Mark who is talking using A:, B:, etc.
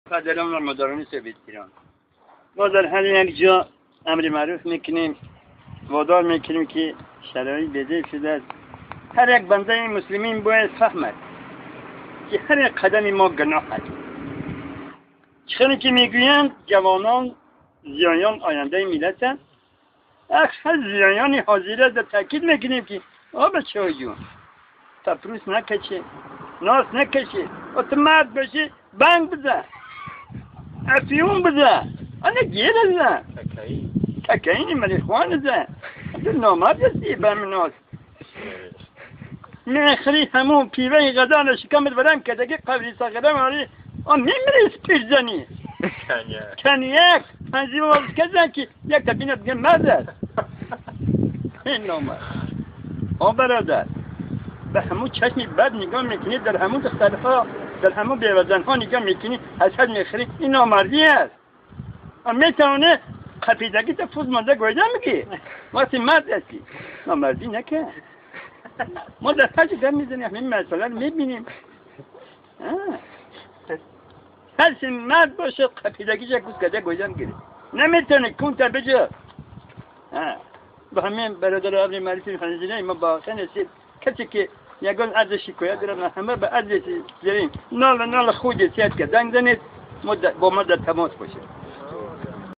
A: پدران و مادران سویت ایران، ما در هر یک جا امر معروف میکنیم، وادار میکنیم که شرایط بده شده است. هر یک بنده مسلمین باید فهمد که هر یک قدم ما گناه است. چخیلی که میگویند جوانان زیایان آینده ملتند، اکثر زیایان حاضره در تاکید میکنیم که آ بچه جون پپروس نکشه، ناس نکشه، و تو مرد باشی بنگ بزن، افیون بزن، انا گیر بزن، ککاین مریخوان بزن، تو نامرد هستی بم ناس میخری همون پیوه غذا رو شکمت برم که دیگه قبری ساقره ماری آن میمیری پیرزنی کنیک تنظیم واز کردن که یک تبینه دیگه مرد است. این نامرد. آ برادر به همون چشمی بد نگاه میکنی، در همون دخترها، در همون بیوزنها نگاه میکنی، حسد میخری، این نامردی است. میتونه قپیدگی تا فوز مانده گویده میگی وقتی مرد هستی نامردی نکن. ما در پشت گم میزنیم همین مسئله رو میبینیم. هر سی مرد باشه قپیدگیش یک گوز کده گویده میگیره، نمیتونه کونتا بجا. به همین برادر ابن معرفی خنزیره ما با خنزیر کسی که یگان عرض شکایت دارن همه به عرض زیرین نال نال خود سیاد که زنگ زنید با ما در تماس باشه.